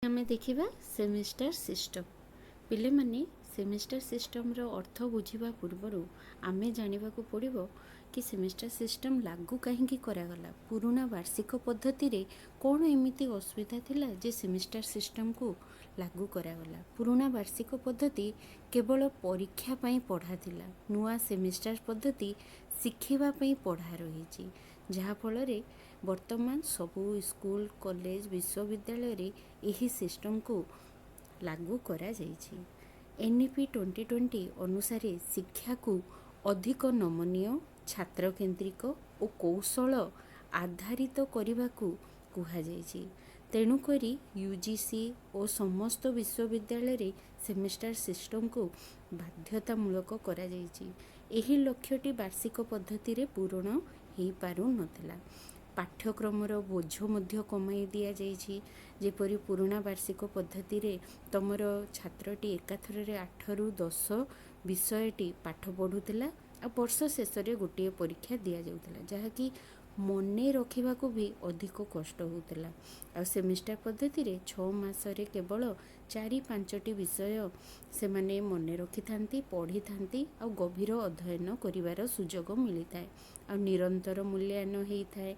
ଆମେ ଦେଖିବା semester system. ପିଲାମାନେ, ସେମିଷ୍ଟାର ସିଷ୍ଟମ୍ର ଅର୍ଥ ବୁଝିବା ପୂର୍ବରୁ ଆମେ ଜାଣିବାକୁ ପଡ଼ିବ କି ସେମିଷ୍ଟାର ସିଷ୍ଟମ୍ ଲାଗୁ କାହିଁକି କରାଗଲା। ପୁରୁଣା ବାର୍ଷିକ ପଦ୍ଧତିରେ କ'ଣ ଏମିତି ଅସୁବିଧା ଥିଲା ଯେ ସେମିଷ୍ଟାର ସିଷ୍ଟମ୍କୁ ଲାଗୁ କରାଗଲା? ପୁରୁଣା ବାର୍ଷିକ ପଦ୍ଧତି କେବଳ ପରୀକ୍ଷା ପାଇଁ ପଢ଼ା ଥିଲା। ନୂଆ ସେମିଷ୍ଟାର ପଦ୍ଧତି ଶିଖିବା ପାଇଁ ପଢ଼ା ରହିଛି, ଯାହାଫଳରେ ବର୍ତ୍ତମାନ ସବୁ ସ୍କୁଲ, କଲେଜ, ବିଶ୍ୱବିଦ୍ୟାଳୟରେ ଏହି ସିଷ୍ଟମ୍କୁ ଲାଗୁ କରାଯାଇଛି। ଏନ୍ଇପି 2020 ଅନୁସାରେ ଶିକ୍ଷାକୁ ଅଧିକ ନମନୀୟ, ଛାତ୍ରକେନ୍ଦ୍ରିକ ଓ କୌଶଳ ଆଧାରିତ କରିବାକୁ କୁହାଯାଇଛି। ତେଣୁକରି ୟୁଜିସି ଓ ସମସ୍ତ ବିଶ୍ୱବିଦ୍ୟାଳୟରେ ସେମିଷ୍ଟାର ସିଷ୍ଟମ୍କୁ ବାଧ୍ୟତାମୂଳକ କରାଯାଇଛି। ଏହି ଲକ୍ଷ୍ୟଟି ବାର୍ଷିକ ପଦ୍ଧତିରେ ପୂରଣ ହେଇପାରୁନଥିଲା। ପାଠ୍ୟକ୍ରମର ବୋଝ ମଧ୍ୟ କମାଇ ଦିଆଯାଇଛି। ଯେପରି ପୁରୁଣା ବାର୍ଷିକ ପଦ୍ଧତିରେ ତମର ଛାତ୍ରଟି ଏକାଥରରେ 8ରୁ 10 ବିଷୟଟି ପାଠ ପଢ଼ୁଥିଲା ଆଉ ବର୍ଷ ଶେଷରେ ଗୋଟିଏ ପରୀକ୍ଷା ଦିଆଯାଉଥିଲା, ଯାହାକି ମନେ ରଖିବାକୁ ବି ଅଧିକ କଷ୍ଟ ହେଉଥିଲା। ଆଉ ସେମିଷ୍ଟାର ପଦ୍ଧତିରେ 6 ମାସରେ କେବଳ 4-5ଟି ବିଷୟ ସେମାନେ ମନେ ରଖିଥାନ୍ତି, ପଢ଼ିଥାନ୍ତି ଆଉ ଗଭୀର ଅଧ୍ୟୟନ କରିବାର ସୁଯୋଗ ମିଳିଥାଏ। ଆଉ ନିରନ୍ତର ମୂଲ୍ୟାୟନ ହେଇଥାଏ।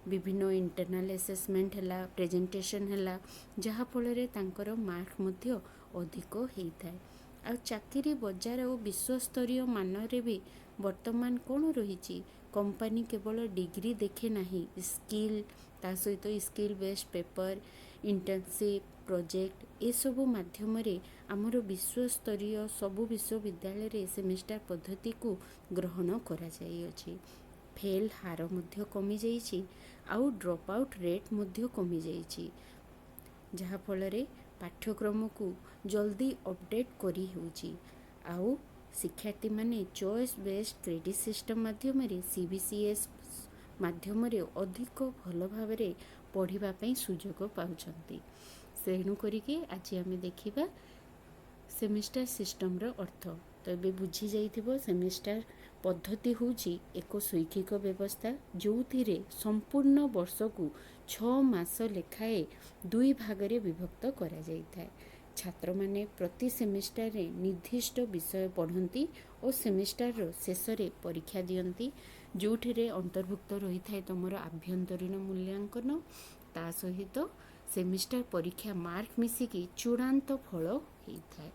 ବିଭିନ୍ନ ଇଣ୍ଟରନାଲ୍ ଆସେସମେଣ୍ଟ ହେଲା, ପ୍ରେଜେଣ୍ଟେସନ୍ ହେଲା, ଯାହାଫଳରେ ତାଙ୍କର ମାର୍କ ମଧ୍ୟ ଅଧିକ ହେଇଥାଏ। ଆଉ ଚାକିରି ବଜାର ଓ ବିଶ୍ୱସ୍ତରୀୟ ମାନରେ ବି ବର୍ତ୍ତମାନ କ'ଣ ରହିଛି? କମ୍ପାନୀ କେବଳ ଡିଗ୍ରୀ ଦେଖେ ନାହିଁ, ସ୍କିଲ୍, ତା ସହିତ skill based paper, internship, project ଏସବୁ ମାଧ୍ୟମରେ ଆମର ବିଶ୍ୱସ୍ତରୀୟ ସବୁ ବିଶ୍ୱବିଦ୍ୟାଳୟରେ ସେମିଷ୍ଟାର ପଦ୍ଧତିକୁ ଗ୍ରହଣ କରାଯାଇଅଛି। ଫେଲ୍ ହାର ମଧ୍ୟ କମିଯାଇଛି ଆଉ ଡ୍ରପ୍ ଆଉଟ୍ ରେଟ୍ ମଧ୍ୟ କମିଯାଇଛି, ଯାହାଫଳରେ ପାଠ୍ୟକ୍ରମକୁ ଜଲ୍ଦି ଅପଡ଼େଟ୍ କରିହେଉଛି। ଆଉ ଶିକ୍ଷାର୍ଥୀମାନେ ଚଏସ୍ ବେସ୍ଡ କ୍ରେଡ଼ିଟ୍ ସିଷ୍ଟମ୍ ମାଧ୍ୟମରେ, ସିବିସିଏସ୍ ମାଧ୍ୟମରେ ଅଧିକ ଭଲ ଭାବରେ ପଢ଼ିବା ପାଇଁ ସୁଯୋଗ ପାଉଛନ୍ତି। ତେଣୁ କରିକି ଆଜି ଆମେ ଦେଖିବା ସେମିଷ୍ଟାର ସିଷ୍ଟମ୍ର ଅର୍ଥ। ତ ଏବେ ବୁଝି ଯାଇଥିବ, ସେମିଷ୍ଟାର ପଦ୍ଧତି ହେଉଛି ଏକ ଶୈକ୍ଷିକ ବ୍ୟବସ୍ଥା, ଯେଉଁଥିରେ ସମ୍ପୂର୍ଣ୍ଣ ବର୍ଷକୁ 6 ମାସ ଲେଖାଏଁ ଦୁଇ ଭାଗରେ ବିଭକ୍ତ କରାଯାଇଥାଏ। ଛାତ୍ରମାନେ ପ୍ରତି ସେମିଷ୍ଟାରରେ ନିର୍ଦ୍ଦିଷ୍ଟ ବିଷୟ ପଢ଼ନ୍ତି ଓ ସେମିଷ୍ଟାରର ଶେଷରେ ପରୀକ୍ଷା ଦିଅନ୍ତି, ଯେଉଁଥିରେ ଅନ୍ତର୍ଭୁକ୍ତ ରହିଥାଏ ତୁମର ଆଭ୍ୟନ୍ତରୀଣ ମୂଲ୍ୟାଙ୍କନ, ତା ସହିତ ସେମିଷ୍ଟାର ପରୀକ୍ଷା ମାର୍କ ମିଶିକି ଚୂଡ଼ାନ୍ତ ଫଳ ହେଇଥାଏ।